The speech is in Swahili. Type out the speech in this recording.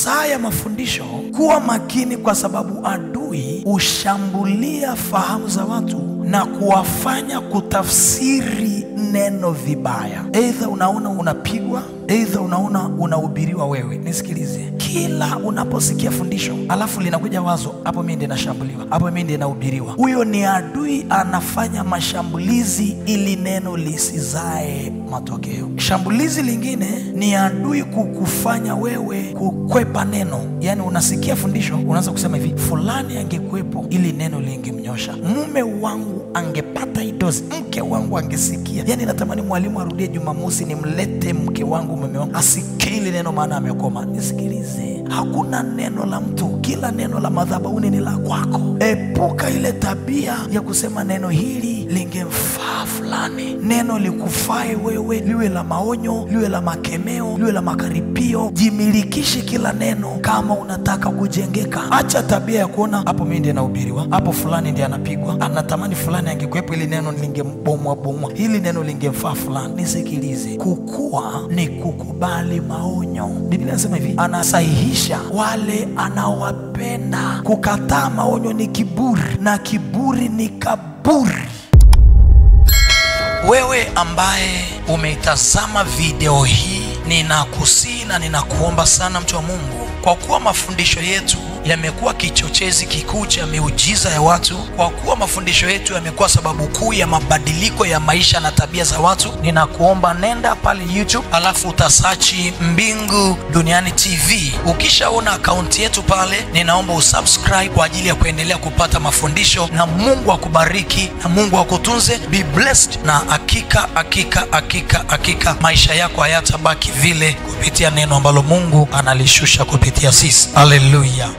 Saa ya mafundisho, kuwa makini, kwa sababu adui hushambulia fahamu za watu na kuwafanya kutafsiri neno vibaya. Aidha unaona unapigwa, aidha unaona unahubiriwa wewe. Nisikilize, kila unaposikia fundisho alafu linakuja wazo, hapo mimi ndiye nashambuliwa, hapo mimi ndiye nahubiriwa, huyo ni adui anafanya mashambulizi ili neno lisizae matokeo. Shambulizi lingine ni adui kukufanya wewe kukwepa neno. Yani unasikia fundisho unaanza kusema hivi, fulani angekuepo ili neno lingemnyosha, mume wangu angepata hii dozi, mke wangu angesikia. Yani natamani mwalimu arudie Jumamosi nimlete mke wangu, mume wangu asikie ile neno, maana amekoma. Nisikilize, hakuna neno la mtu, kila neno la madhabahuni ni la kwako. Epuka ile tabia ya kusema neno hili lingemfaa fulani. Neno likufae wewe, liwe la maonyo, liwe la makemeo, liwe la makaripio. Jimilikishe kila neno kama unataka kujengeka. Acha tabia ya kuona hapo mimi ndiye nahubiriwa, hapo fulani ndiye anapigwa, anatamani fulani angekuepo ili neno lingembomwa bomwa, hili neno lingemfaa fulani. Nisikilize, kukua ni kukubali maonyo. Biblia inasema hivi, anasahihisha wale anawapenda. Kukataa maonyo ni kiburi, na kiburi ni kaburi. Wewe ambaye umeitazama video hii, ninakusihi na ninakuomba sana, mtu wa Mungu, kwa kuwa mafundisho yetu yamekuwa kichochezi kikuu cha miujiza ya watu, kwa kuwa mafundisho yetu yamekuwa sababu kuu ya mabadiliko ya maisha na tabia za watu, ninakuomba nenda pale YouTube, alafu utasachi Mbingu Duniani TV. Ukishaona akaunti yetu pale, ninaomba usubscribe kwa ajili ya kuendelea kupata mafundisho, na Mungu akubariki na Mungu akutunze. Be blessed, na hakika hakika hakika hakika maisha yako hayatabaki vile kupitia neno ambalo Mungu analishusha kupitia sisi. Hallelujah.